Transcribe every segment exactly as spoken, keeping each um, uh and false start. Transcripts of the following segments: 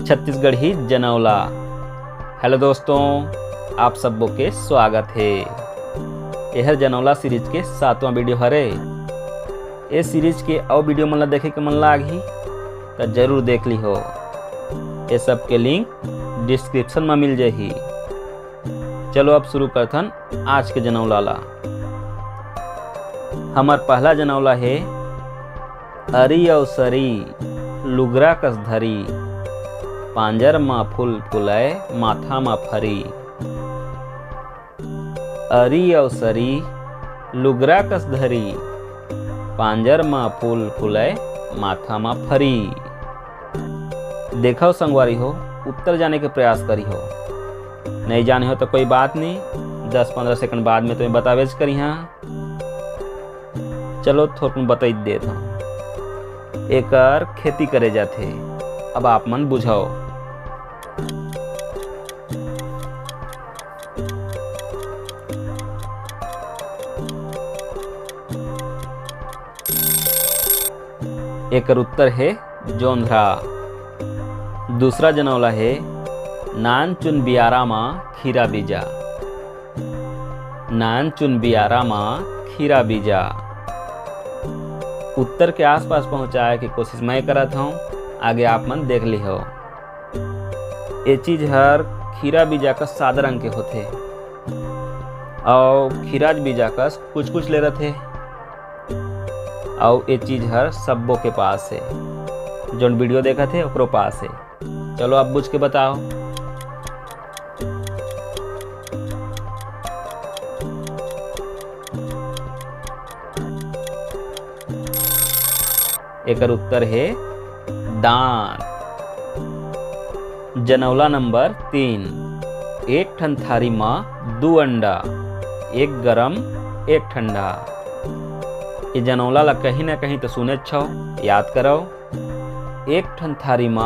Chhattisgarhi जनौला। Hello दोस्तों, आप सबो के स्वागत हे। एहर जनौला सीरीज के सातवां वीडियो हरे। ए सीरीज के अउ वीडियो मन ला देखे के मन लागही, त जरूर देख लिहो। ए सब के लिंक डिस्क्रिप्शन म मिल जाही। चलो, अब शुरू करथन आज के जनौला ला। हमर पहला जनौला हे, अरी अउ सरी, लुगरा कस धरी, पांजर म फूल फुलय, माथा म फरी। अरी अउ सरी, लुगरा कस धरी, पांजर म फूल फुलय, माथा म फरी। देखव संगवारी हो, उत्तर जाने के प्रयास करिहो। नहीं जाने हो तो कोई बात नहीं, दस पंद्रह सेकंड बाद में तुम्हें बतावेच करिहा। चलो, थोरकुन बताई देत हूँ। एकर खेती करे जाथे। अब आप मन बुझाओ। एकर उत्तर हे जोंधरा। दूसरा जनौला हे, नान चुन बियारा म खीरा बीजा। नान चुन बियारा म खीरा बीजा। उत्तर के आसपास पहुंचाए के कोशिश मैं करत हूँ, आगे आप मन देख लिहो। ए चीज हर खीरा बीजा कस सादा रंग के होथे, अउ खीराज बीजा कस कुछ कुछ ले रथे, अउ ए चीज हर सब्बो के पास हे, जोन वीडियो देखत हे ओकरो पास हे। चलो, आप बुझ के बताओ। एकर उत्तर हे दान। जनौला नंबर तीन, एक ठन थारी म दू अंडा, एक गरम, एक ठंडा। ये जनौला ला कहीं ना कहीं तो सुने छव, याद करव। एक ठन थारी म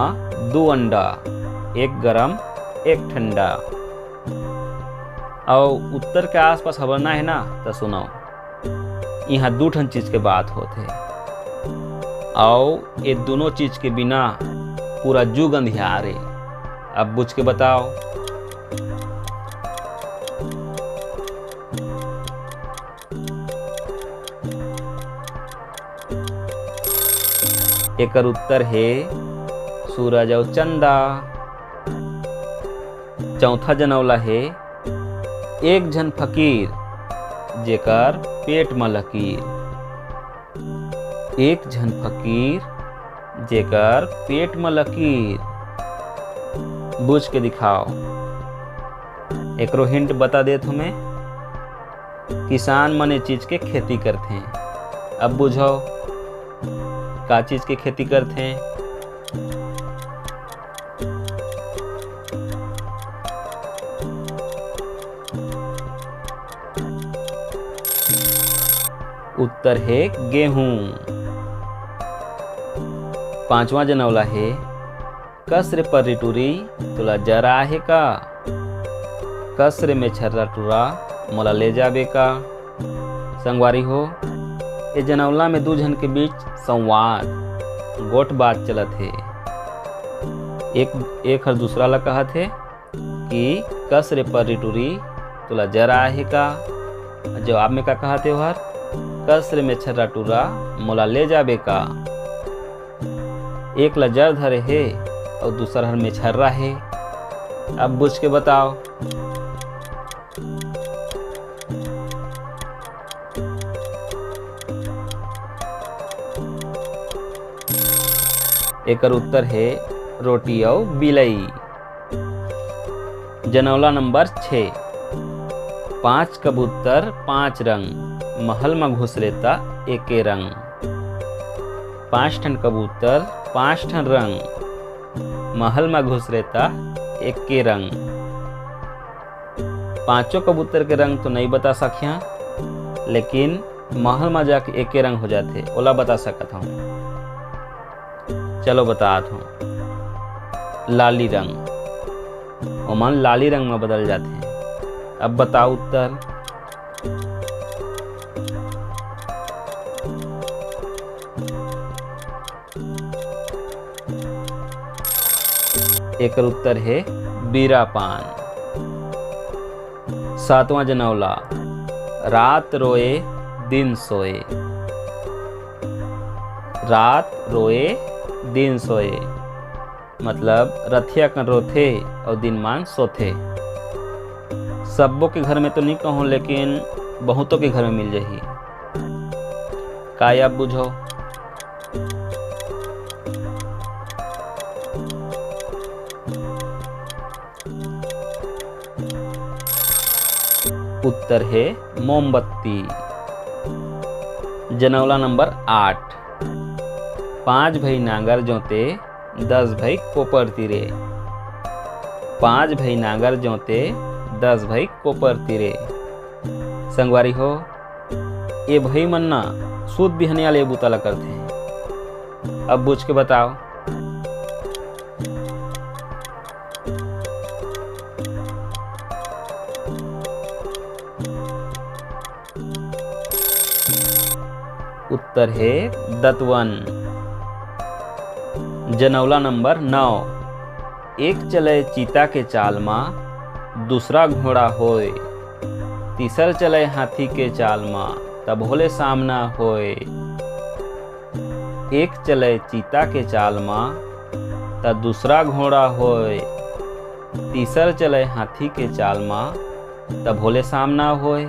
दू अंडा, एक गरम, एक ठंडा। अउ उत्तर के आसपास हवरना हे ना, त सुनव। इहाँ दू ठन चीज के बात होथे, अउ ये दोनों चीज के बिना पूरा जुग अंधियार हे। अब बुझ के बताओ। एकर उत्तर हे सूरज अउ चंदा। चौथा जनौला हे एक झन फकीर जेकर पेट म लकीर। एक झन फकीर जेकर पेट म लकीर। बुझ के दिखाओ। एकरो हिंट बता देत हूँ मैं। किसान मन ए चीज के खेती करथे। अब बुझो, का चीज के खेती करथे? उत्तर हे गेहूं। पांचवा जनौला हे, कस रे पर्री टूरी, तोला जरा आहे का? कस रे मेछर्रा टूरा, मोला ले जाबे का? संगवारी हो, ए जनौला में दू झन के बीच संवाद, गोठ बात चलत हे। एक, एक हर दूसरा ला कहत हे कि कस रे पर्री टूरी, तोला जरा आहे का? जवाब में का कहत हे ओहर, कस रे मेछर्रा टूरा, मोला ले जाबे का? एक ला जर धरे हे अउ दूसर हर मेछर्रा हे। अब बुझ के बताओ। एकर उत्तर हे रोटी अउ बिलई। जनौला नंबर छः, पांच कबूतर पांच रंग, महल म घुसरे त एके रंग। पांच ठन कबूतर, पांच ठन रंग, महल म घुसरे त एके रंग। पांचों कबूतर के रंग तो नइ बता सकिया, लेकिन महल म जाके एके रंग हो जाथे, ओला बता सकत हूँ। चलो, बतात हूँ, लाली रंग, ओमन लाली रंग म बदल जाथे। अब बताओ उत्तर। एकर उत्तर हे बीरा पान। सातवां जनौला, रात रोए दिन सोए। रात रोए दिन सोए, मतलब रतिहा कन रोथे अउ दिन मान सोथे। सब्बो के घर में तो नहीं कहूँ, लेकिन बहुतों के घर में मिल जाही। का आप बुझो? उत्तर हे मोमबत्ती। जनौला नंबर आठ। पांच भई नांगर जोते, दस भई कोपर तीरे। पांच भई नांगर जोते, दस भई कोपर तीरे। संगवारी हो, ए भई मन ना सुत बिहनिया ले बुता ला करथे। अब बुझ के बताओ। उत्तर हे दतवन। जनौला नंबर नौ। एक चले चीता के चाल मा, दूसरा घोड़ा होय। तीसर चले हाथी के चाल मा, तभो ले सामना होय। एक चले चीता के चाल मा, त दूसरा घोड़ा होय। तीसर चले हाथी के चाल मा, तभो ले सामना होय।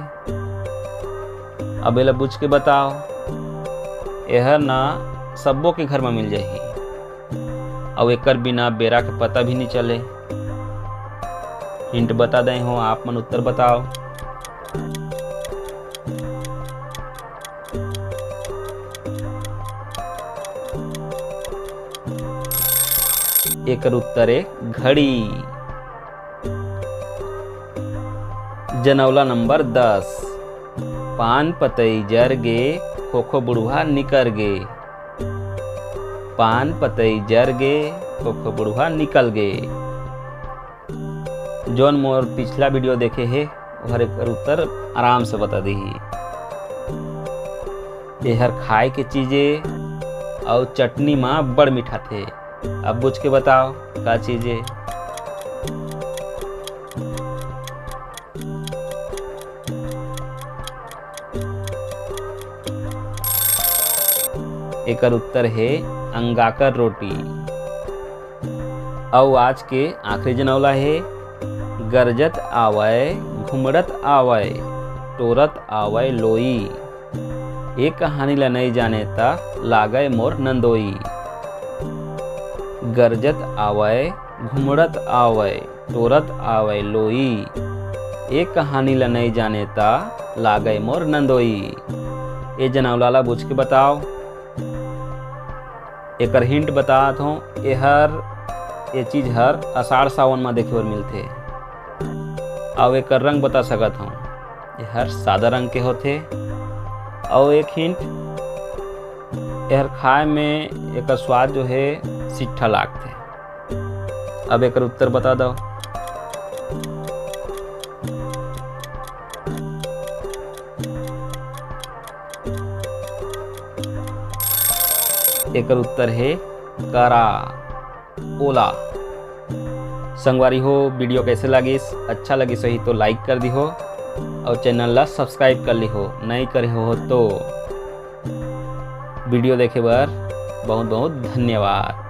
अब एला बुझ के बताओ। एहर ना सब्बो के घर म मिल जाही, अउ एकर बिना बेरा के पता भी नइ चले। Hint बता दे हो, आप मन उत्तर बताओ। एकर उत्तर ए घड़ी। जनौला नंबर दस। पान पतई जर गे, खोखो बुढ़वा निकर गे। पान पतई जर गे, खोखो बुढ़वा निकल गे। जोन मोर पिछला video देखे हे, ओहर एकर उत्तर आराम से बता दिही। एहर खाए के चीज ए अउ चटनी मा बड़ मिठाथे। अब बुझ के बताओ, का चीज ए? एकर उत्तर हे अंगाकर रोटी। अउ आज के आखिरी जनौला हे, गरजत आवय, घुमड़त आवय, टोरत आवय लोई। ए कहानी ल नइ जाने त लागय मोर नंदोई। गरजत आवय, घुमड़त आवय, टोरत आवय लोई। ए कहानी ल नइ जाने त लागय मोर नंदोई। ए जनौला ल बुझ के बताओ। एकर hint बतात हों, एहर, ए चीज हर अषाढ़ सावन म देखे बर मिलथे। अउ एकर रंग बता सकत हों, एहर सादा रंग के होथे। अउ एक hint, एहर खाए में एकर स्वाद जो हे, सिट्ठा लागथे। अब एकर उत्तर बता दव। एकर उत्तर हे करा, ओला। संगवारी हो, video कैसे लागिस? अच्छा लगिस होही तो like कर दिहो, अउ channel ला subscribe कर लिहो, नई करे हो तो। Video देखे बर बहुत बहुत धन्यवाद।